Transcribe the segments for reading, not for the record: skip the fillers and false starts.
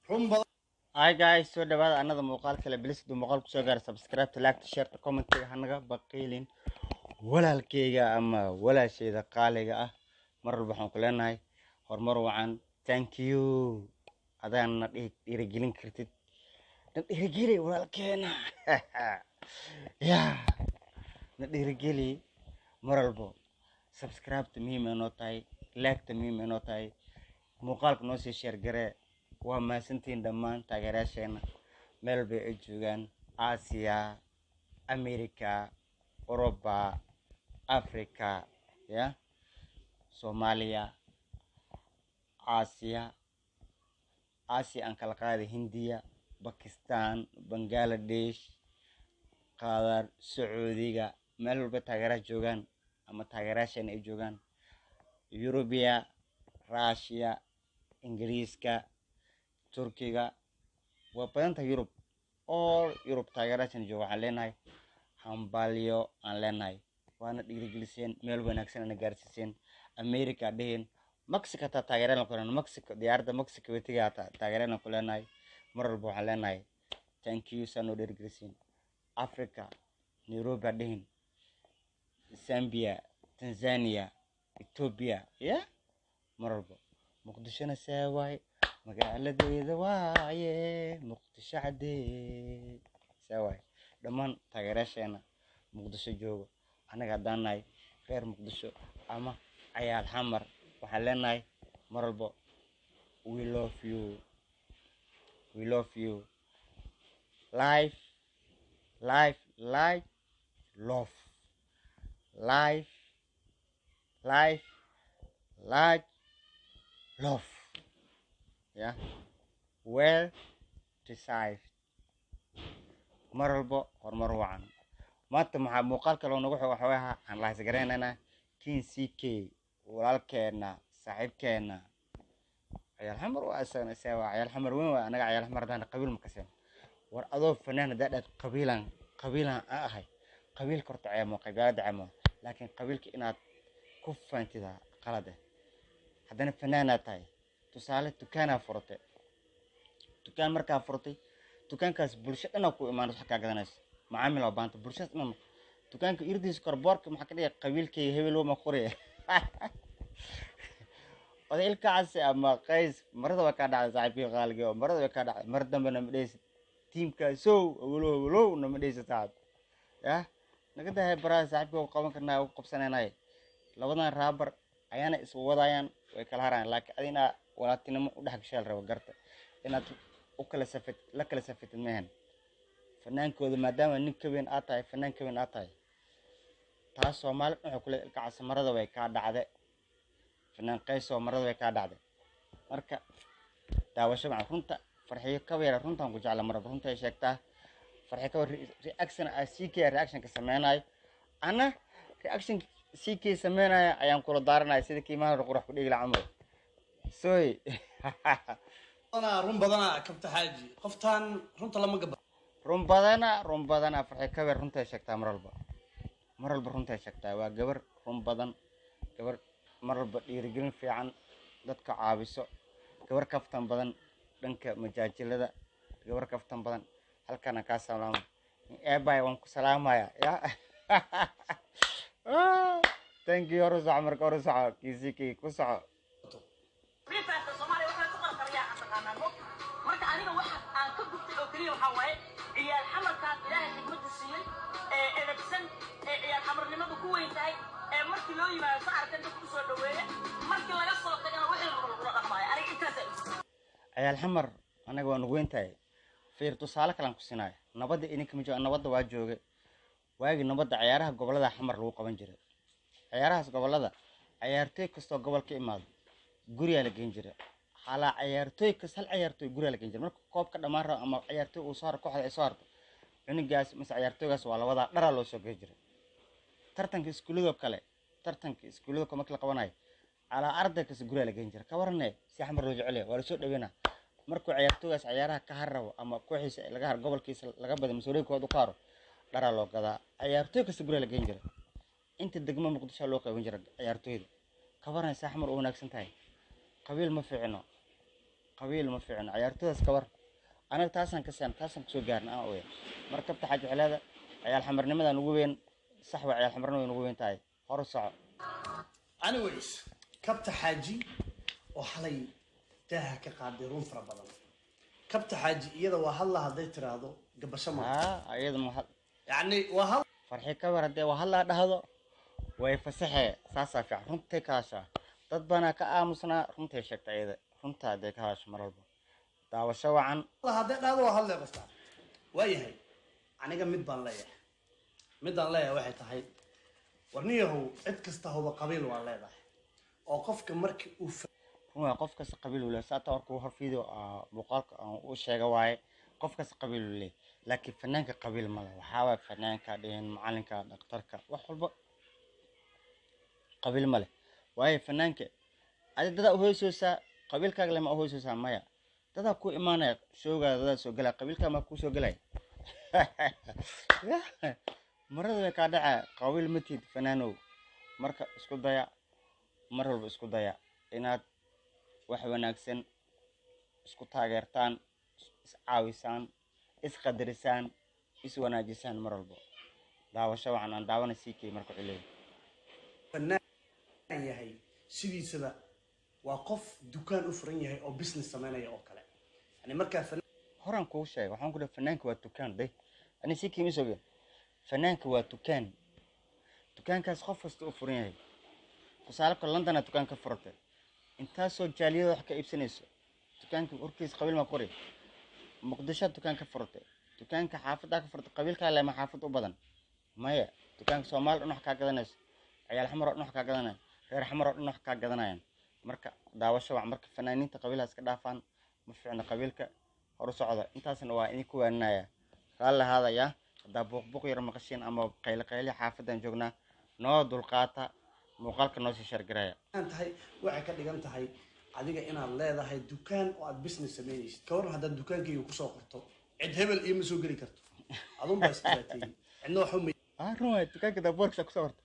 Run badan. Hi guys, soo dhawaada anada muuqaal kale. Please, haduu muuqaal kusoo gaara, subscribe, like, share, commentiga hanaga baqiilin. Walaalkeyga ama walaasheyda qaaliga ah, mar walba waxaan ku leenahay horumar wacan. Thank you. Adaan na dhiirigelin kartid, na dhiirigeli walaalkeena, ya na dhiirigeli. Mar walbo subscribe-ta muhiim ay noo tahay, like-ta muhiim ay noo tahay, muuqaalka noo sii share garee. Waa mahadsantihiin dhammaan taageerayaasheena meel walba ay joogaan: Aasiya, America, Uroba, Africa, ya Soomaaliya, Aasiya, Aasiya aan kala qaaday, Hindiya, Bakistan, Bangaladesh, Qatar, Sacuudiga, meel walba taageeraha joogaan ama taageerayaasheena ay joogaan, Yurubiya, Russia, Ingiriiska, Turkiga, waa badanta Yurub, all Yurub taageerayaasheena jooga, waxaan leenahay hambalyo aan leenahay. Waana dhiirigeliseen, meel wanaagsan ana gaarsiiseen. America dheheen, Mexico hataa taageeraan ku leenahay, Mexico diyaaradda Mexico wetiga hataa taageeraan ku leenahay. Mar walba waxaan leenahay thank you, saa noo dhiirigeliseen. Africa, Nairobi ha dhihin, Zambia, Tanzania, Ethiopia, ya mar walba Muqdishona saa waaye, magaaladeeda waaye Muqdisho cadee saa waaye. Dhammaan taageerayaasheena Muqdisho joogo, annaga haddaan nahay reer Muqdisho ama cayaal Xamar, waxaan leenahay mar walba we love you, we love you. Life, life, like love, life, life, like love, yeah, well decided. Mar walba horumar wacan. Maanta maxaa muuqaal kaloo nagu xigo? Waxaa ahaa aan lahasgaraynaynaa King CK, walaalkeena, saaxiibkeena, cayaal Xamar waa isagana. Isaga waa cayaal Xamar weyn waa. Anaga cayaal Xamar haddaan qabiil ma kaseen. War adoo fanaan haddaa dhaad qabiilan, qabiilan aan ahay, qabiilka horta ceemo, qabyaalada ceemo, laakiin qabiilka inaad ku faantida qalad eh. Haddana fanaanaad tahay. Tusaale, dukaanaa furatay. Dukaan markaa furatay, dukaankaas bulsho dhanaa ku imaanayso, wax kaa gadanayso, macaamil waa baanta bulshadaas dhan. Dukaanka irdiisa kor boorka maxaa ka dhigay? Qabiilkayga hebel ma qoraya? Oday Ilkacaasi ama Qays, marada waa kaa dhacday, saaxiibkii qaaligii, oo marada way kaa dhacday. Mar dambe nama dhehaysid tiimkaasow awolow awolow, nama dhehaysid saaxib. Yah, naga dahay baraha saaxiibkii, u qaban karnaa, u qabsanaynay. Labadan raabar ayaana isku wadayaan, way kala harayaan, laakiin adi inaa walaaltinimo u dhex gashaa la rabo. Garta inaad u kala safid, la kala safitid maahan fanaankooda, maadaama nin ka weyn aad tahay, fanaan ka weyn aad tahay. Taas Soomaali dhan waxay kule Ilkacasa marada way kaa dhacde, fanaan Qaysoo marada way kaa dhacday. Marka daawasho macan. Runta Farxiyo Kabayare, runtaan ku jecla, maraba runta ay sheegtaa Farxiyo Kabayare. Reaction a CK reactionka sameynayo, ana reaction CK sameynaya ayaan kula daaranaya, sida kiimaha hore qurax ku dhigi la camal soy. Badanaa, run badanaa kabta xaaji, qoftaan runta lama gaba. Run badana, run badana. Farxiyo Kabayare runta ay sheegtaa mar walba, mar walba runta ay sheegtaa. Waa gabar run badan, gabar mar walba dhiirigelin fiican dadka caawiso, gabar kaftan badan, dhanka majaajilada gabar kaftan badan. Halkana kaa salaamo eebay, waan ku salaamaya ya. Thank you. Hor u soco marka, hor u soco kiisikii ku soco. Rifaata Soomaaliya waxay ku qarqariyaa aan taqaanaa mog. Marka aniga waxa aan ka gubtay oo keliya waxaa waaye ciyaal Xamarkaan Ilaahay xikmadda siiyey ee edebsan ee ciyaal Xamarnimadu ku weyn tahay, ee markii loo yimaado sacarkan dadku usoo dhaweeya, markii laga soo tagana wixii la rabo lagula dhaqmaayo. Aniga intaasaa igu Cayaal Xamar anaga waa nugu weyn tahay. Fiir, tusaale kalaan ku sinaayo. Nabadda idinka ma jooga, nabadda waa joogay. Waagii nabadda ciyaaraha gobolada Xamar lagu qaban jiray, ciyaarahaas gobolada, ciyaartooy kastoo gobol ka imaado guriyaa la geyn jiray. Halaa ciyaartooy kasta, hal ciyaartooy guriyaa la geyn jiray. Marka koobka dhammaan rabo ama ciyaartooy uu soo haro, kooxda ay soo harto, cunugaas mise ciyaartooygaas waa labadaa dharaa loo soo geyn jiray. Tartanka iskuuladoo kale, tartanka iskuullada kale marka la qabanayo, calaa arday kasta guriyaa la geyn jiray. Ka warane si Xamar loo jecel yahay, waa lasoo dhaweynaa. Markuu ciyaartooygaas ciyaaraha ka har rabo ama kooxiisa laga har, gobolkiisa laga baday, mas-uuliyinkooda u ka haro, dharaa loo gadaa. Ciyaartooy kasta guriyaa la geyn jiray. Inta degmo Muqdisho loo qaybin jiray ciyaartooyda. Ka waran saa Xamar u wanaagsan tahay? Qabiil ma fiicno. Qabiil ma fiicno. Ciyaartooydaas ka war, anaga taasaan ka seen, taasaan kusoo gaarna aan ogeyn. Marka Kabta Xaaji waxay leedahay ciyaal xamarnimadan ugu weyn. Sax waa, ciyaal xamarnimada ugu weyn tahay. Hor u soco. Anyways, Kabta Xaaji oo xalay daaha ka qaaday run fara badan. Kabta Xaaji iyada waa hadla hadday tiraahdo gabasho ma Haa, iyada ma yacni waa hadla. Farxi ka war, haddee waa hadlaa dhahdo way fasaxee. Saasaa fiican, runtay ka hadashaa. Dad baanaa ka aamusnaa, runtay sheegta iyada. Runta hadday ka hadasho mar walba, daawasho wacan. Hadday dhahdo waa hadlay qofta. Waayahay, aniga mid baan leeyahay, midaan leeyahay waxay tahay, warniyahow, cid kasta huba qabiil waa leedahay oo qofka markii uu Run waa, qof kasta qabiil uu leeyahay. Saata warkuu hor video muuqaalka aan u sheega waaye, qof kasta qabiil uu leeyahay, laakiin fanaanka qabiil ma leh. Waxaa waaye fanaanka dhihin, macalinka, dhakhtarka, wax walba qabiil ma leh. Waayo fanaanka adi dadaa uhoysoosaa, qabiilkaaga lema uhoysoosaa? Maya, dadaa ku imaanaya showgaada, dadaa soo gelaya, qabiilkaa maa kuu soo gelaya? Marada way kaa dhacaa. Qabiil ma tihid fanaanow. Marka isku daya, mar walba isku daya inaad wax wanaagsan isku taageertaan, iscaawisaan, isqadarisaan, iswanaajisaan mar walba. Daawasho wacan. Aan daawana CK marka wuxuu leeyahay Fanaan yahay sidiisaba waa qof dukaan u furan yahay oo business sameynaya oo kale, yani markaa Horaan kugu sheegay, waxaan ku dhahay fanaanka waa dukaan. Day ani CK ma sogeen, fanaanka waa dukaan. Dukaankaas qof kasta u furan yahay. Tusaale kale, Londona dukaan ka furatay, intaasoo jaaliyada wax ka iibsanayso, dukaanka horkiisa qabiil ma qori. Muqdisho dukaan ka furatay, dukaanka xaafaddaa ka furatay, qabiilkaa lema xaafad u badan? Maya, dukaanka Soomaali dhan wax kaa gadanayso, ciyaal Xamar oo dhan wax kaa gadanaya, reer Xamar oo dhan wax kaa gadanayaan. Marka daawasho wac. Marka fanaaniinta qabiilhaas ka dhaafaan, ma fiicno qabiilka. Horu socda. Intaasna waa idinku waaninaya. Raalli ahaadaya haddaa buuq buuq yar maqashiin ama qayle qayle. Xaafadan joognaa, noo dulqaata. Muuqaalka noo sii share garaya. Tahay waxay ka dhigan tahay adiga inaad leedahay dukaan oo aad business samaynaysid. Ka waran haddaad dukaankayga kusoo qorto cid hebel iyo ma soo geli karto? Adun baa isdhibaateeyey, cidna waxu ma Ah, run waay. Dukaanka daaboorkiisa kusoo qorto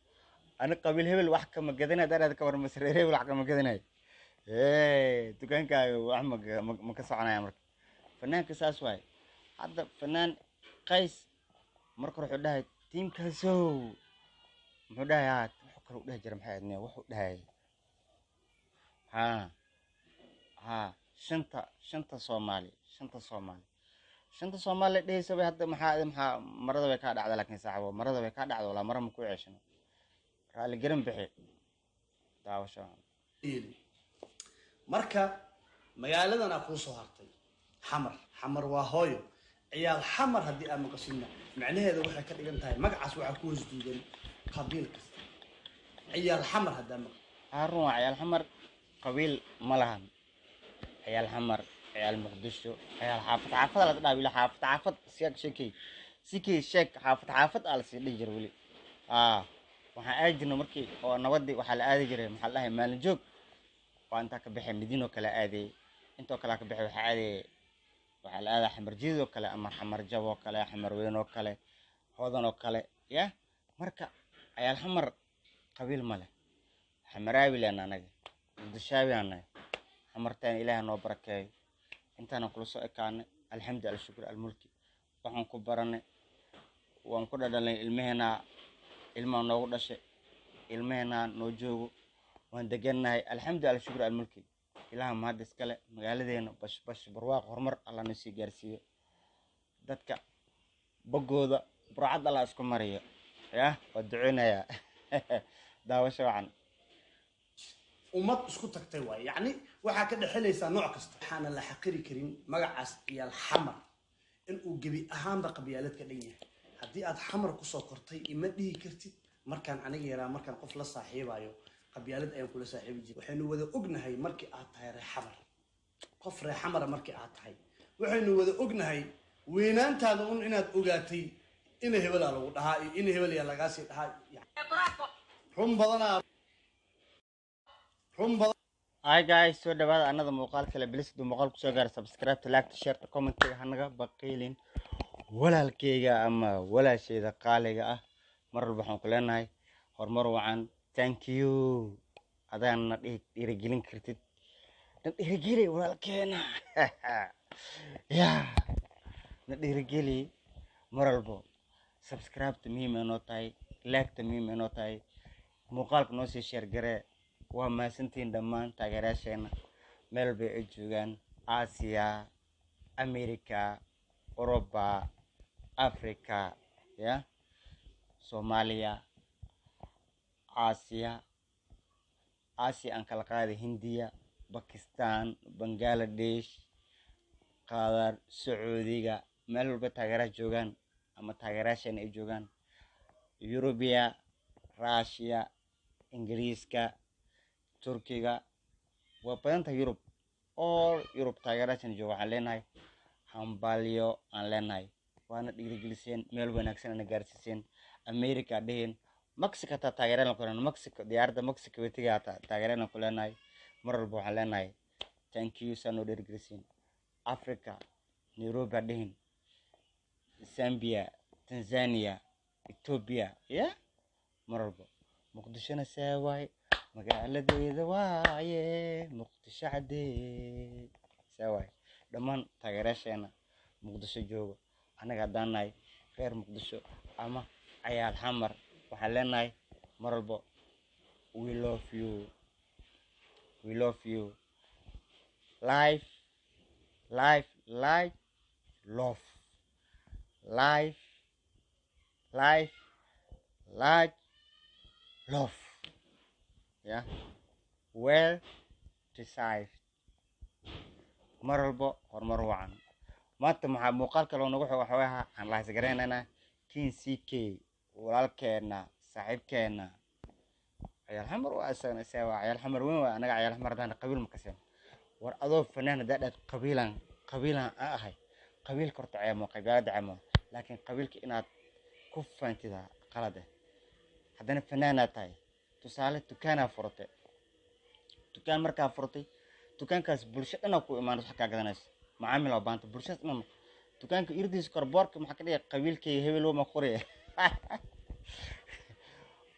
ani qabiil hebel wax kama gadanay hadaan ka war masreer hebel wax kama gadanayo, dukaankaaga wax ma ka soconaya. Marka fanaanka saas waay. Hadda fanaan Qays marka hore wuxuu dhahay tiimkaasow, muxuu dhahay? Haa, wuxuu kale u dhahi jira, maxay ahayd? Wuxuu dhahay ha shanta Soomaali, shanta Soomaali, shanta Soomaali dhehaysa bay. Hadda maxaa marada way kaa dhacda? Laakiin saaxibo, marada way kaa dhacda. Walaa mara ma ku ceeshano. Raali garan bixi. Daawasho. Yeelin. Marka magaaladanaa kuu soo hartay Xamar. Xamar waa hooyo. Ciyaal Xamar haddii aad maqashidna, macnaheeda waxay ka dhigan tahay magacaas waxaa ku hoos duugan qabiil kasta. Ciyaal Xamar haddaa maqashid. Haa, run waa, ciyaal Xamar qabiil ma lahan. Ciyaal Xamar, ciyaal Muqdisho, ciyaal xaafad, xaafad la dhaha weli, xaafad xaafad siyaag sheekey sikey sheeg, xaafad xaafad aa lasii dhihi jira weli. Aa, waxaan aadi jirnay markii oo nabadii waxaa la aadi jiray, maxaa la dhahay, maalin joog waa intaa ka baxay Madiinoo kale aadayay, intoo kale ka baxay, waxaa aadayay, waxaa la aadaa Xamar Jidid oo kale ama Xamar Jab oo kale, Xamar Weyn oo kale, Hodan oo kale ya. Marka ciyaal Xamar qabiil ma leh. Xamaraawi leen anaga, Muqdishaawi aan nahay. Xamartaan Ilaah noo barakeeyo. Intaanan kula soo ekaanay, alxamdu, alshukr, almulki. Waxaan ku baranay, waan ku dhadhalnay, ilmaheenaa, ilmaa noogu dhashay, ilmaheenaa noo joogo, waan degannahay. Alxamdu, alshukr, almulki. Ilaah mahad iskale. Magaaladeena bash bash, barwaaq, horumar Allah noo sii gaarsiiyo. Dadka boggooda burcad Allah isku mariyo. Yah, waa duceynayaa. Daawasho wacan. Ummad isku tagtay waay, yacni waxaa ka dhexelaysaa nooc kasta. Waxaana la xaqiri karin magacaas ciyaal Xamar inuu gebi ahaanba qabyaalad ka dhan yahay. Haddii aad Xamar kusoo kortay, ima dhihi kartid markaan aniga yaraa, markaan qof la saaxiibayo qabyaalad ayaan kula saaxiibi jiray. Waxaynu wada ognahay markii aad tahay reer Xamar, qof reer Xamara markii aad tahay, waxaynu wada ognahay weynaantaada un inaad ogaatay ina hebelaa lagu dhahaa iyo ina hebel yaa lagaasii dhahaa. Run badanaa, run badan. Hi guys, soo dhawaada anada muuqaal kale. Bilis haduu muuqaal kusoo gaaro, subscribe, like, share, commentiga hanaga baqiilin. Walaalkeyga ama walaasheyda qaaliga ah, mar walba waxaan ku leenahay horumar wacan. Thank you. Adaana dhiirigelin kartid. Na dhiirigeli walaalkeena, ya na dhiirigeli mar walbo. Subscribe-ta muhiim ay noo tahay, like-ta muhiim ay noo tahay, muuqaalka noo sii share garee. Waa mahadsantihiin dhammaan taageerayaasheena meel walba ay joogaan: Aasiya, America, Uroba, Africa, ya Soomaaliya, Aasiya. Aasiya aan kala qaaday: Hindiya, Bakistan, Bangaladesh, Qatar, Sacuudiga, meel walba taageeraha joogaan ama taageerayaasheena ay joogaan, Yurubiya, Russia, Ingiriiska, Turkiga, waa badan tahay Yurub, all Yurub taageerayaasheena jooga. Waxaan leenahay hambalyo aan leenahay, waana dhiirigeliseen, meel wanaagsan ana gaarsiiseen. America dheheen, Mexico hataa taageeraan ku leenahay. Mexico, diyaaradda Mexico wetiga hataa taageeraan ku leenahay. Mar walba waxaan leenahay thank you, saa noo dhiirigeliseen. Africa, Nairobi ha dhihin, Zambia, Tanzania, Ethiopia, ya mar walba. Muqdishona see waaye, magaaladeeda waaye Muqdisho cadee, see waaye. Dhammaan taageerayaasheena Muqdisho joogo, annaga haddaan nahay reer Muqdisho ama Cayaal Xamar, waxaan leenahay mar walba we love you, we love you. Life, life, life, love, life, life, like, love, yeah, well decided. Mar walba horumar wacan. Maanta maxaa muuqaal kaloo nagu xog waxaa ahaa aan lahasgaraynaynaa King CK, walaalkeena, saaxiibkeena, Cayaal Xamar waa isagana. Isaga waa Cayaal Xamar weyn. Waa anaga Cayaal Xamar haddaan qabiil ma kaseen. War adoo fanaan haddaa dhaad qabiilan, qabiilan aan ahay, qabiilka horta ceemo, qabyaalada ceemo, laakiin qabiilka inaad ku faantida qalad eh. Haddana fanaanaad tahay. Tusaale, dukaanaa furatay. Dukaan markaa furatay, dukaankaas bulsho dhanaa ku imaanayso, wax kaa gadanayso, macaamil waa baanta bulshadaas dhan. Dukaanka irdiisa korboorka maxaa ka dhigay? Qabiilkayga hebel ma qoraya?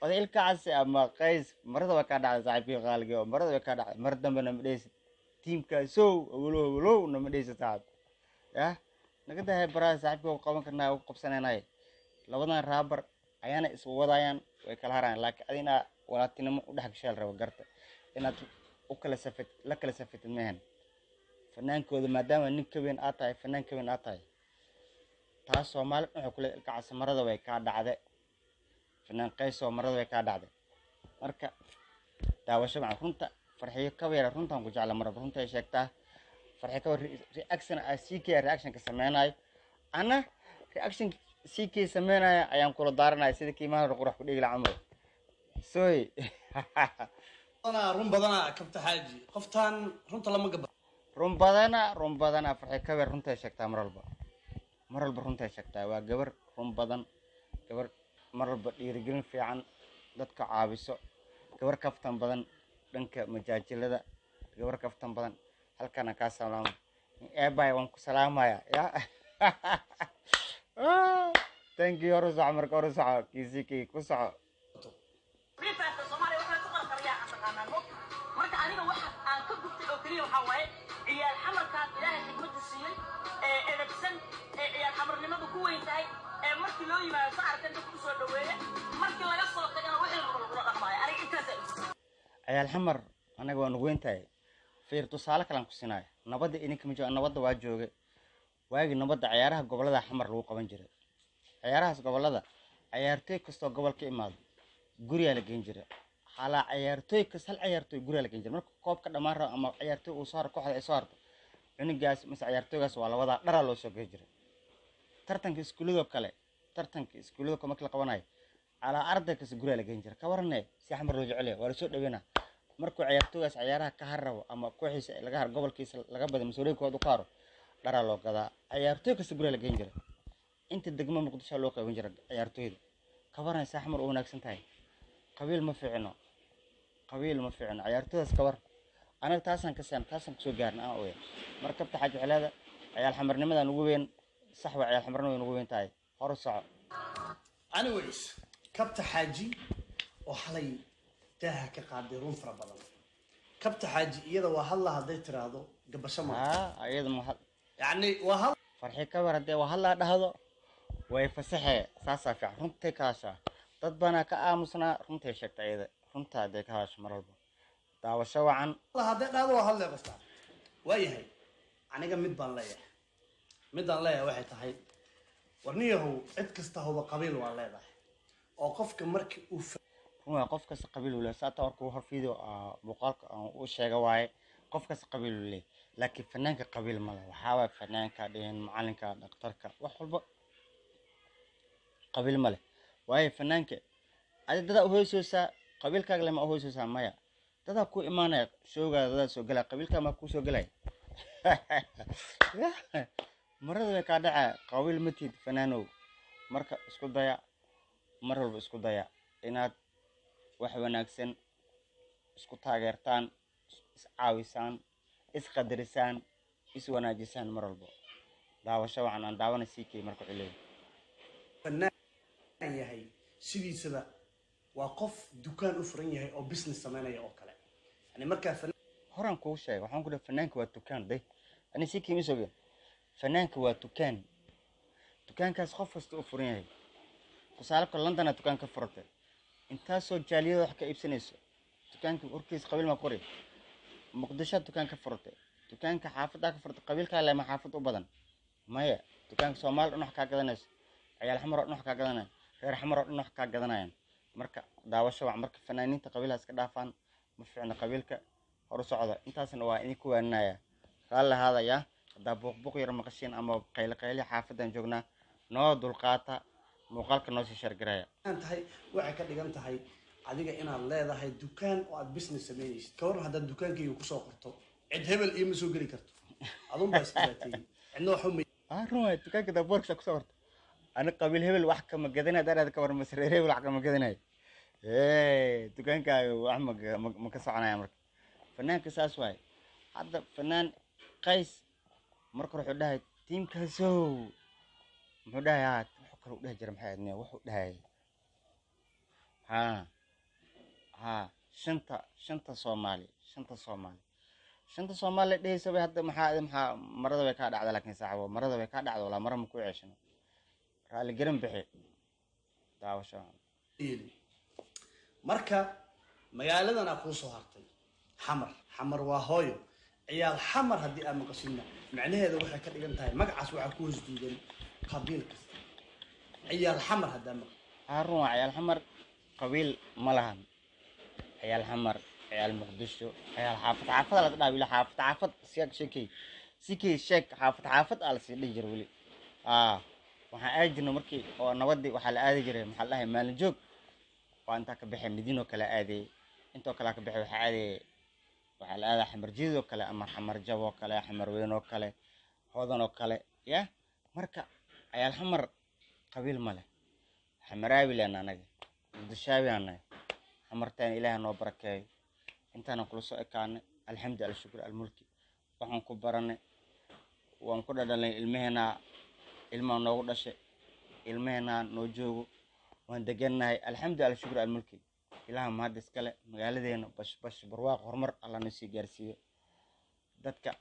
Oday Ilkacase ama Qays, marada way kaa dhacday, saaxiibkii qaaligii, oo marada way kaa dhacday. Mar dambe nama dhehaysid tiimkaasow, awolow awolow nama dhehaysid, saaxib. Yah, naga dahay baraha, saaxiibkii waa qaban karnaa, u qabsanaynaay. Labadan raabar ayaana isku wadayaan, way kala harayaan, laakiin adi inaa walaaltinimo u dhex gashaa la rabo. Garta inaad u kala safat la kala safatid maahan fanaankooda, maadaama nin ka weyn aad tahay, fanaan ka weyn aad tahay. Taas Soomaali dhan waxay kule Ilkacase marada way kaa dhacde, fanaan Qaysoo marada way kaa dhacday. Marka daawasho macan. Runta Farxiyo Kabayare, runtaan ku jecla, maraba runta ay sheegtaa Farxiyo Kabayare. Reaction a CK reaction ka sameynayo, ana reaction CK sameynaya ayaan kula daaranaya, sida kiimaha qurax ku dhigi la camal soy. Badanaa run badanaa Kabta Xaaji, qoftaan runta lama gaba. Run badana, run badana. Farxiyo Kabayare runta ay sheegtaa mar walba, mar walba runta ay sheegtaa. Waa gabar run badan, gabar mar walba dhiirigelin fiican dadka caawiso, gabar kaftan badan, dhanka majaajilada gabar kaftan badan. Halkana kaa salaamo eebay, waan ku salaamaya ya. Thank you. Hor u soco marka, hor u soco kiisikii ku soco. Free Fire Soomaaliya waxay ku qarqariyaa aan taqaanaa mog. Marka aniga waxa aan ka gubtay oo keliya waxaa waaye ciyaal xamarkaan Ilaahay xikmadda siiyey ee edebsan ee ciyaal xamarnimadu ku weyn tahay, ee markii loo yimaado sa arkan dadku usoo dhaweeya, markii laga soo tagana wixii la rabo lagula dhaqmaayo. Aniga intaasaa igu Cayaal Xamar anaga waa nugu weyn tahay. Fiir, tusaale kalaan ku sinaayo. Nabadda idinka ma jooga, nabadda waa joogay. Waagii nabadda cayaaraha gobolada Xamar lagu qaban jiray, cayaarahaas gobolada, cayaartooy kastoo gobol ka imaado guriyaa la geyn jiray. Halaa cayaartooy kasta, hal cayaartooy guriyaa la geyn jiray. Marka koob ka dhammaan rabo ama cayaartooy uu soo haro, kooxda ay soo harto, cunugaas mise cayaartooygaas waa lawadaa, dharaa loo soo geyn jiray. Tartanka iskuuladoo kale, tartanka iskuullada kale marka la qabanayo, calaa arday kasta guriyaa la geyn jiray. Ka warane si Xamar loo jecel yahay, waa lasoo dhaweynaa. Markuu ciyaartooygaas cayaaraha ka har rabo ama kooxiisa laga har, gobolkiisa laga baday mise wareegkooda u ka haro, dharaa loo gadaa. Ciyaartooy kasta guriyaa la geyn jiray. Inta degmo Muqdisho loo qaybin jiray ciyaartooyda. Ka waran saa Xamar u wanaagsan tahay? Qabiil ma fiicno, qabiil ma fiicno. Ciyaartooydaas ka war. Anaga taasaan ka seen, taasaan kusoo gaarna aan ogeyn. Marka Kabta Xaaji Xileeda, ciyaal xamarnimadan ugu weyn, sax waa, ciyaal xamarnimada ugu weyn tahay. Hor u soco. Anyways, Kabta Xaaji oo xalay daaha ka qaaday run fara badan. Kabta Xaaji iyada waa hadla hadday tiraahdo gabasho ma Haa, iyada ma yacni waa hadla. Farxi Kabar haddee waa hadlaa dhahdo, way fasaxee. Saasaa fiican, runtay ka hadashaa. Dad baana ka aamusnaa, runtay sheegta iyada. Runta haddee ka hadasho mar walba. Daawasho wacan. Hadday dhahdo waa hadlay qofta. Waayahay, aniga mid baan leeyahay, midaan leeyahay waxay tahay, warniyahow, cid kasta huba qabiil waa leedahay oo qofka markii uu Run waa, qof kasta qabiil uu leeyahay. Saata warka hor video muuqaalka aan u sheega waaye, qof kasta qabiil uu leeyahay, laakiin fanaanka qabiil ma leh. Waxaa waaye fanaanka dhihin, macalinka, dhakhtarka, wax walba qabiil ma leh. Waayo fanaanka adi dadaa uhoysoosaa, qabiilkaaga lema uhoysoosaa? Maya, dadaa ku imaanaya showgaada, dadaa soo gelaya, qabiilkaa maa kuu soo gelaya? Marada way kaa dhacaa, qabiil ma tihid fanaanow. Marka isku daya, mar walba isku daya inaad wax wanaagsan isku taageertaan, iscaawisaan, isqadarisaan, iswanaajisaan mar walba. Daawasho wacan. Aan daawana CK marka wuxuu leeyahay Fanaan yahay sidiisaba waa qof dukaan u furan yahay oo business sameynaya oo kale. Yani markaa Horaan kuu sheegay, waxaan ku dhahay fanaanka waa dukaan. Day ani CK ma sogeen, fanaanka waa dukaan. Dukaankaas qof kasta u furan yahay. Tusaale kale, Londona dukaan ka furatay, intaasoo jaaliyada wax ka iibsanayso, dukaanka horkiisa qabiil ma qori? Muqdisho dukaan ka furatay, dukaanka xaafaddaa ka furatay, qabiilkaa lema xaafad u badan? Maya, dukaanka Soomaali dhan wax kaa gadanayso, ciyaal Xamar oo dhan wax kaa gadanaya, reer Xamar oo dhan wax kaa gadanayaan. Marka daawasho wac. Marka fanaaniinta qabiilha iska dhaafaan, ma fiicna qabiilka. Horu socda. Intaasna waa idinku waaninaya. Raalli ahaadaya haddaa buuq buuq yar maqashiin ama qayle qayle. Xaafadan joognaa, noo dulqaata. Muuqaalka noo sii share garaya. Tahay waxay ka dhigan tahay adiga inaad leedahay dukaan oo aad business samaynaysid. Ka waran haddaad dukaankayga kusoo qorto cid hebel iyo ma soo geli karto? Adun baa isdhibaateeyey, cidna waxba ma Ah, run waay. Dukaanka daboorkisa kusoo qorto ani qabiil hebel wax kama gadanay hadaan ka war masreer hebel wax kama gadanayo, dukaankaaga wax ma ka soconaya. Marka fanaanka saas waay. Hadda fanaan Qays marka hore wuxuu dhahay tiimkaasow, muxuu dhahay? Haa, wuxuu kale u dhahi jira, maxay ahayd? Wuxuu dhahay ha shanta Soomaali, shanta Soomaali dhehaysa bay. Hadda maxaa marada way kaa dhacda, laakiin saaxibo, marada way kaa dhacda, walaa mara ma ku ceeshano. Raali garan bixi. Daawasho. Yeelin. Marka magaaladan kuu soo hartay Xamar. Xamar waa hooyo. Ciyaal Xamar haddii aad maqashidna, macnaheeda waxay ka dhigan tahay magacaas waxaa ku hoos duugan qabiil kasta. Ciyaal Xamar haddaa maqashid. Haa, run waa, ciyaal Xamar qabiil ma lahan. Ciyaal Xamar, ciyaal Muqdisho, ciyaal xaafad xaafad la dhaha weli, xaafad xaafad siyaag sheekay sikay sheeg, xaafad xaafad aa lasii dhihi jira weli. Aa, waxaan aadi jirnay markii oo nabadii, waxaa la aadi jiray, maxaa la dhahay, maalin joog. Waa intaa ka baxay Madiinoo kale aaday, intoo kale ka baxay, waxaa aaday, waxaa la aadaa Xamar Jidid oo kale ama Xamar Jab oo kale, Xamar Weyn oo kale, Hodan oo kale ya. Marka ciyaal Xamar qabiil ma leh. Xamaraawi leen anaga, Muqdishaawi aan nahay. Xamartaan Ilaah noo barakeeyo. Intaanan kula soo ekaanay, alxamdu, alshukr, almulki. Waxaan ku baranay, waan ku dhadhalnay, ilmaheenaa, ilmaa noogu dhashay, ilmaheenaa noo joogo, waan degannahay, alxamdu, alshukr, almulki. Ilaah mahad iskale. Magaaladeena bash bash, barwaaq, horumar Allah noo sii gaarsiiyo. Dadka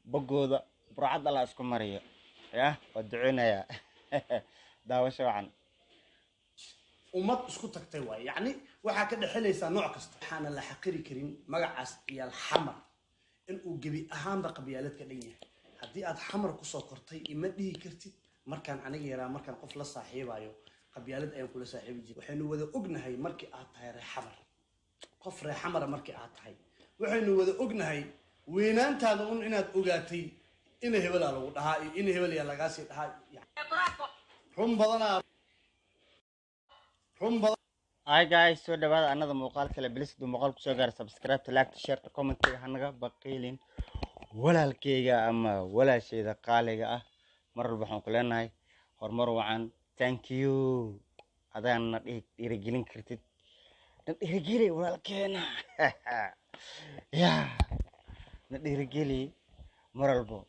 boggooda burcad Allah isku mariyo. Yah, waa duceynayaa. Daawasho wacan. Ummad isku tagtay waay. Yacni waxaa ka dhexelaysaa nooc kasta. Waxaana la xaqiri karin magacaas ciyaal Xamar in uu gebi ahaanba qabyaalad ka dhan yahay. Haddii aad Xamar kusoo kortay, ima dhihi kartid markaan aniga yaraa, markaan qof la saaxiibayo qabyaalad ayaan kula saaxiibi jiray. Waxaynu wada ognahay markii aad tahay reer Xamar, qof reer Xamara markii aad tahay, waxaynu wada ognahay weynaantaada un inaad ogaatay ina hebelaa lagu dhahaa iyo ina hebel yaa lagaa sii dhahaa. Run badanaa, run badan. Hi guys, soo dhawaada anada muuqaal kale. Please, haduu muuqaal kusoo gaaro, subscribe, like, share, commentiga hanaga baqiilin. Walaalkeyga ama walaashayda qaaliga ah, mar walba waxaan ku leenahay horumar wacan. Thank you. Adaan na dhiirigelin kartid, na dhiirigeli walaalkeena ya, na dhiirigeli mar walbo.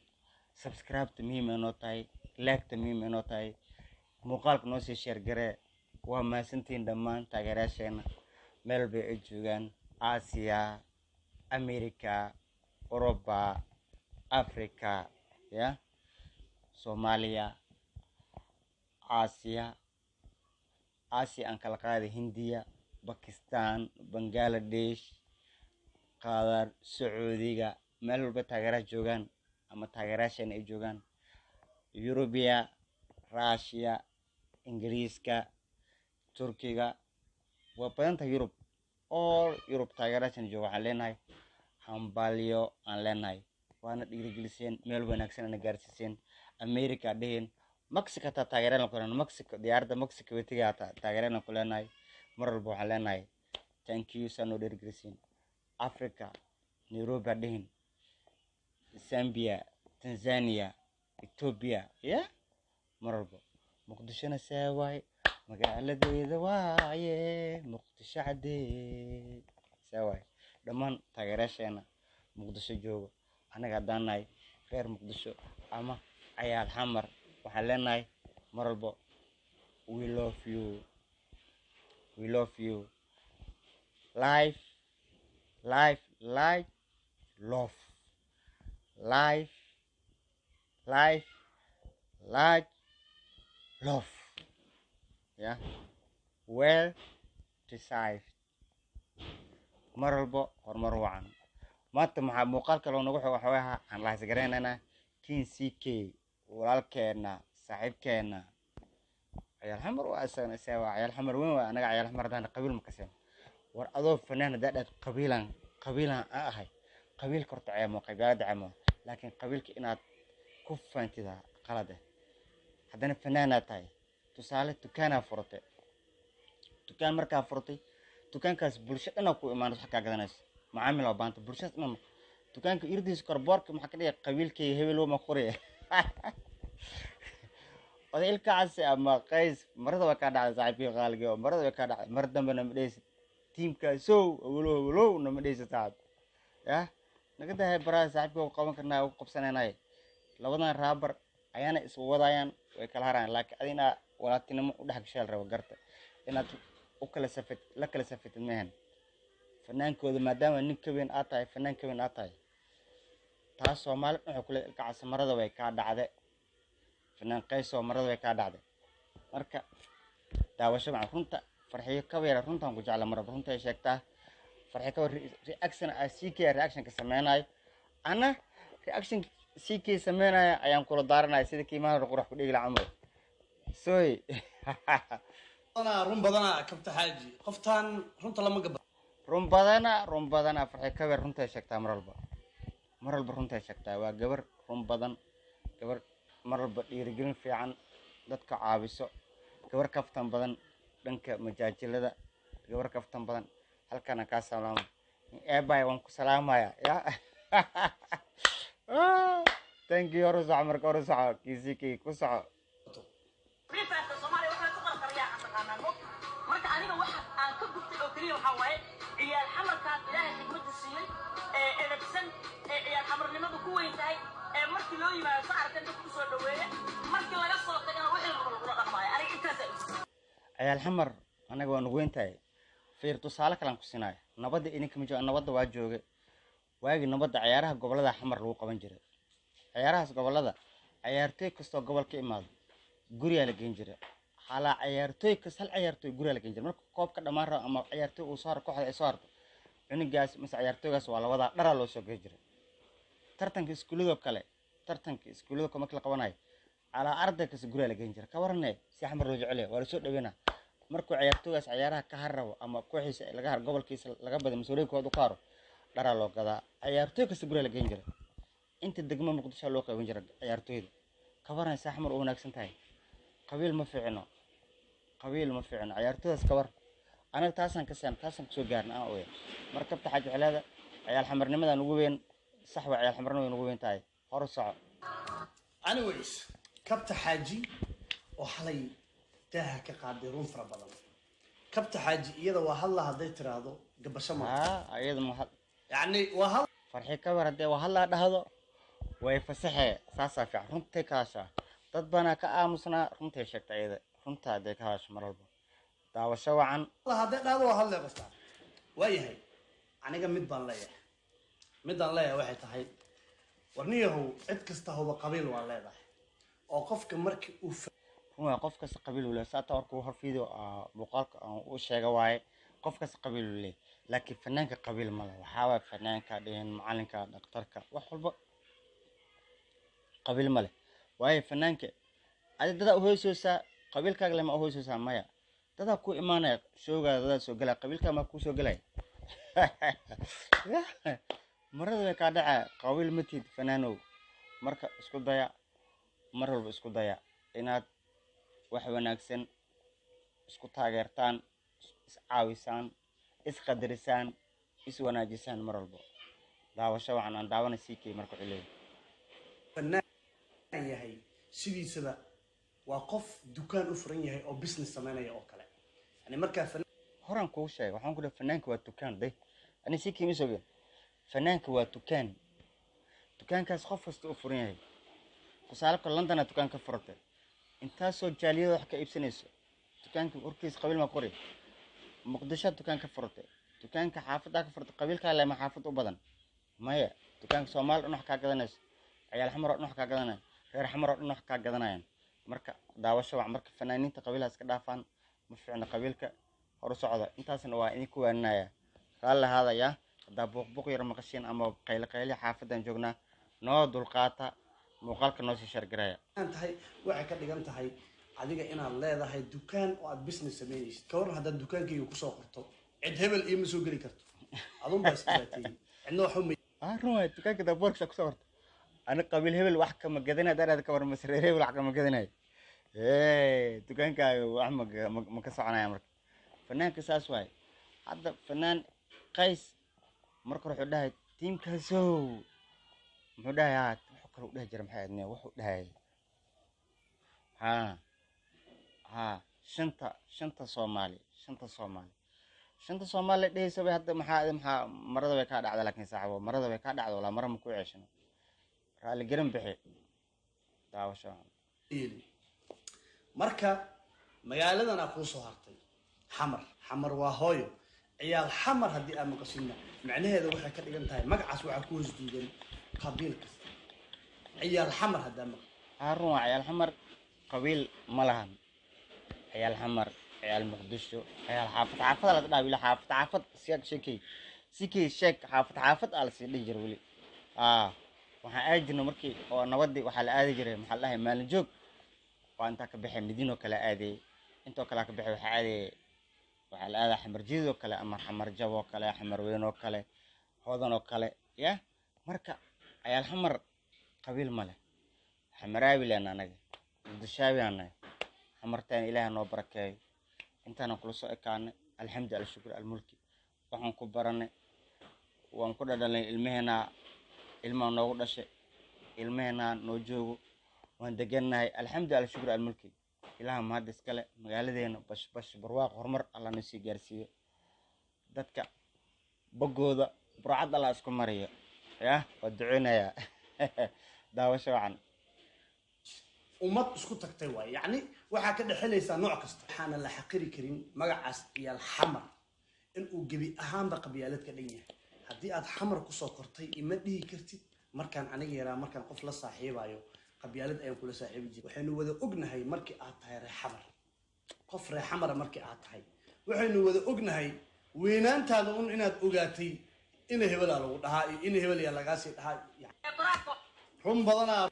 Subscribe-ta muhiim ay noo tahay, like-ta muhiim ay noo tahay, muuqaalka noo sii share garee. Waa mahadsantihiin dhammaan taageerayaasheena meel walba ay joogaan, Aasiya. America, Europa, Africa, ya Soomaaliya, Aasiya, Aasiya aan kala qaaday, Hindiya, Bakistan, Bangaladesh, Qatar, Sacuudiga, meel walba taageeraha joogaan ama taageerayaasheena ay joogaan, Yurubiya, Russia, Ingiriiska, Turkiga, waa badanta Yurub, all Yurub taageerayaasheena jooga, waxaan leenahay hambalyo aan leenahay. Waana dhiirigeliseen, meel wanaagsan ana gaarsiiseen. America dheheen, Mexico hataa taageeraan ku leenahay, Mexico diyaaradda Mexico wetiga hataa taageeraan ku leenahay. Mar walba waxaan leenahay thank you, saa noo dhiirigeliseen. Africa, Nairobi ha dhihin, Zambia, Tanzania, Ethiopia, ya mar walba Muqdishona saa waaye, magaaladeeda waaye Muqdisho cadee saa waaye. Dhammaan taageerayaasheena Muqdisho joogo, annaga haddaan nahay reer Muqdisho ama Cayaal Xamar, waxaan leenahay mar walba we love you, we love you. Life, life, like love, life, life, like love, yeah, well decided. Mar walba horumar wacan. Maanta maxaa muuqaal kaloo nagu xog waxa ahaa aan lahasgaraynaynaa King CK, walaalkeena, saaxiibkeena, Ciyaal Xamar waa isagana, isaga waa Ciyaal Xamar weyn waa. Anaga Ciyaal Xamar haddaan qabiil ma kaseen. War adoo fanaan haddaa dhaad qabiilan, qabiilan aan ahay, qabiilka horta ceemo, qabyaalada ceemo, laakiin qabiilka inaad ku faantida qalad eh. Haddana fanaanaad tahay. Tusaale, dukaanaa furatay, dukaan markaa furatay, dukaankaas bulsho dhanaa ku imaanayso, wax kaa gadanayso, macaamil waa baanta bulshadaas dhan. Dukaanka irdiisa korboorka maxaa ka dhigay qabiilkayga hebel ma qoraya? Oday Ilkacaasi ama Qays, marada waa kaa dhacday, saaxiibkii qaaligii, oo marada way kaa dhacday. Mar dambe nama dhehaysid tiimkaasow awolow awolow, nama dhehaysid saaxib. Yah, naga dahay baraha saaxiibkii, waa qaban karnaa, ku qabsanaynaay. Labadan raabar ayaana isku wadayaan, way kala harayaan, laakiin adi inaa walaaltinimo u dhex gashaa la rabo, garta inaad u kala safat la kala safatid maahan fanaankooda, maadaama nin ka weyn aad tahay, fanaan ka weyn aad tahay. Taas Soomaali dhan waxay ku leedahay Ilkacasi marada way kaa dhacde, fanaan Qaysoo marada way kaa dhacday. Marka daawasho macan. Runta Farxiyo Kabayare, runtaan ku jecla, maraba runta ay sheegtaa Farxiyo Kabayare. Reaction a CK reactionka sameynayo, ana reaction CK sameynaya ayaan kula daaranaya, sida kiimaha hore qurax ku dhigi lahaa camal soy. Badanaa run badanaa Kabta Xaaji, qoftaan runta lama gaba. Run badana, run badana Farxiyo Kabayare, runta ay sheegtaa mar walba, mar walba runta ay sheegtaa. Waa gabar run badan, gabar mar walba dhiirigelin fiican dadka caawiso, gabar kaftan badan, dhanka majaajilada gabar kaftan badan. Halkana kaa salaama eebay, waan ku salaamaya ya. Thank you. Hor u soco, marka hor u soco, kiisikii ku soco. Free Fire Soomaaliya waxay ku qarqariyaa aan taqaanaa mo. Marka aniga waxa aan ka gubtay oo keliya waxaa waaye ciyaal xamarkaan Ilaahay xikmadda siiyey ee edebsan ee ciyaal xamarnimadu ku weyn tahay, ee markii loo yimaado sa arkan dadku usoo dhaweeya, markii laga soo tagana wixii la rabo lagula dhaqmaayo. Aniga intaasaa igu Ciyaal Xamar anaga waa nugu weyn tahay. Fiir, tusaale kalaan ku sinaayo. Nabadda idinka ma jooga, nabadda waa jooge. Waagii nabadda ciyaaraha gobolada Xamar lagu qaban jiray, ciyaarahaas gobolada, ciyaartooy kastoo gobol ka imaado guriyaa la geyn jiray. Halaa ciyaartooy kasta, hal ciyaartooy guriyaa la geyn jiray. Marka koobka dhammaan rabo ama ciyaartooy uu soo haro, kooxda ay soo harto, cunugaas mise ciyaartooygaas waa lawadaa, dharaa loo soo geyn jiray. Tartanka iskuuladoo kale, tartanka iskuullada kale marka la qabanayo, calaa arday kasta guriyaa la geyn jiray. Ka warane si Xamar loo jecel yahay, waa lasoo dhaweynaa. Markuu ciyaartooygaas ciyaaraha ka har rabo ama kooxiisa laga har, gobolkiisa laga baday mise wareegkooda u ka haro, dharaa loo gadaa. Ciyaartooy kasta guriyaa la geyn jiray. Inta degmo Muqdisho loo qaybin jiray ciyaartooyda. Ka waran saa Xamar u wanaagsan tahay? Qabiil ma fiicno, qabiil ma fiicno. Ciyaartooydaas ka war, anaga taasaan ka seen, taasaan kusoo gaarna aan ogeyn. Marka Kabta Xaaji waxay ciyaal xamarnimadan ugu weyn. Sax waa, ciyaal xamarnimada ugu weyn tahay. Hor u soco. Anyways, Kabta Xaaji oo xalay daaha ka qaaday run fara badan. Kabta Xaaji iyada waa hadla, hadday tiraahdo gabasho ma Haa, iyada ma yacni waa hadla. Farxi Kabar haddee waa hadlaa dhahdo, way fasaxee. Saasaa fiican, runtay ka hadashaa. Dad baanaa ka aamusnaa, runtay sheegta iyada. Runta haddee ka hadasho mar walba. Daawasho wacan. Hadday dhahdo waa hadlay qoftaan. Waayahay, aniga mid baan leeyahay. Midaan leeyahay waxay tahay, warniyahow, cid kasta huba qabiil waa leedahay oo qofka markii uu Run waay, qof kasta qabiil uu leeyahay. Saata warkuu hor video muuqaalka aan u sheega waaye, qof kasta qabiil uu leeyahay, laakiin fanaanka qabiil ma leh. Waxaa waaye fanaanka dhihin, macalinka, dhakhtarka, wax walba qabiil ma leh. Waayo fanaanka adi dadaa uhoysoosaa, qabiilkaaga lema uhoysoosaa? Maya, dadaa ku imaanaya showgaada, dadaa soo gelaya, qabiilkaa maa kuu soo gelaya? Marada way kaa dhacaya, qabiil ma tihid fanaanow. Marka isku daya, mar walba isku daya inaad wax wanaagsan isku taageertaan, iscaawisaan, isqadarisaan, iswanaajisaan mar walba. Daawasho wacan. Aan daawana CK marka wuxuu leeyahay fanaan yahay sidiisaba waa qof dukaan u furan yahay oo business sameynaya oo kale. Yani markaa Horaan kugu sheegay, waxaan ku dhahay fanaanka waa dukaan. Day ani CK ma sogeen, fanaanka waa dukaan. Dukaankaas qof kasta u furan yahay. Tusaaleka Londona dukaan ka furatay, intaasoo jaaliyada wax ka iibsanayso, dukaanka horkiisa qabiil ma qori. Muqdisho dukaan ka furatay, dukaanka xaafaddaa ka furatay, qabiilkaa lema xaafad u badan? Maya, dukaanka Soomaali dhan wax kaa gadanayso, ciyaal Xamar oo dhan wax kaa gadanaya, reer Xamar oo dhan wax kaa gadanayaan. Marka daawasho wac. Marka fanaaniinta qabiilhaas iska dhaafaan, ma fiicna qabiilka. Horu socda, intaasna waa idinku waaninaya. Raalli ahaadaya haddaa buuq buuq yar maqashiin ama qayle qayle, xaafadan joognaa, noo dulqaata. Muuqaalka noo sii share garaya. Tahay waxay ka dhigan tahay adiga inaad leedahay dukaan oo aad business samaynaysid. Ka waran haddaad dukaankayga kusoo qorto cid hebel iyo ma soo geli karto? Adun baa isdhibaateeyey, cidna waxu ma Ah, run waay. Dukaanka daboorkisa kusoo qorto ani qabiil hebel wax kama gadanay daraad, ka war masreer hebel wax kama gadanayo, dukaankaaga wax ma ka soconaya. Marka fanaanka saas waay. Hadda fanaan Qays marka hore wuxuu dhahay tiimkaasow, muxuu dhahay? Ha, wuxuu kale u dhahi jira, maxay ahayd? Wuxuu dhahay ha ha shanta Soomaali, shanta Soomaali, shanta Soomaali dhehaysa bay. Hadda maxaa marada way kaa dhacda? Laakiin saaxibo, marada way kaa dhacda, walaa mara ma ku ceeshano. Raali garan bixi. Daawasho. Yeelin. Marka magaaladanaa kuu soo hartay Xamar. Xamar waa hooyo. Ciyaal Xamar haddii aad maqashidna, macnaheeda waxay ka dhigan tahay magacaas waxaa ku hoos duugan qabiil kasta. Ciyaal Xamar haddaa maqashid. Haa, run waa, ciyaal Xamar qabiil ma lahan. Ciyaal Xamar, ciyaal Muqdisho, ciyaal xaafad, xaafad la dhaha weli, xaafad xaafad siyaag sheekay sikay sheeg, xaafad xaafad aa lasii dhihi jira weli. Aa, waxaan aadi jirnay markii oo nabadii waxaa la aadi jiray, maxaa la dhahay, maalin joog waa intaa ka baxay Madiinoo kale aadayay, intoo kale ka baxay, waxaa aadayay, waxaa la aadaa Xamar Jidid oo kale ama Xamar Jab oo kale, Xamar Weyn oo kale, Hodan oo kale ya. Marka ciyaal Xamar qabiil ma leh. Xamaraawi leen anaga, Muqdishaawi aan nahay. Xamartaan Ilaah noo barakeeyo. Intaanan kula soo ekaanay, alxamdu, alshukr, almulki. Waxaan ku baranay, waan ku dhadhalnay, ilmaheenaa, ilmaa noogu dhashay, ilmaheenaa noo joogo, waan degannahay, alxamdu, alshukr, almulki. Ilaah mahad iskale. Magaaladeena bash bash, barwaaq, horumar Allah noo sii gaarsiiyo. Dadka boggooda burcad Allah isku mariyo. Yah, waa duceynayaa. Daawasho wacan. Ummad isku tagtay waay. Yacni waxaa ka dhexelaysaa nooc kasta. Waxaana la xaqiri karin magacaas ciyaal Xamar inuu gebi ahaanba qabyaalad ka dhan yahay. Haddii aad Xamar kusoo kortay, ima dhihi kartid markaan aniga yaraa, markaan qof la saaxiibayo qabyaalad ayaan kula saaxiibi jiray. Waxaynu wada ognahay markii aad tahay reer Xamar, qof reer Xamara markii aad tahay, waxaynu wada ognahay weynaantaada un inaad ogaatay ina hebelaa lagu dhahaa iyo ina hebel yaa lagaasii dhahaa. Run badanaa.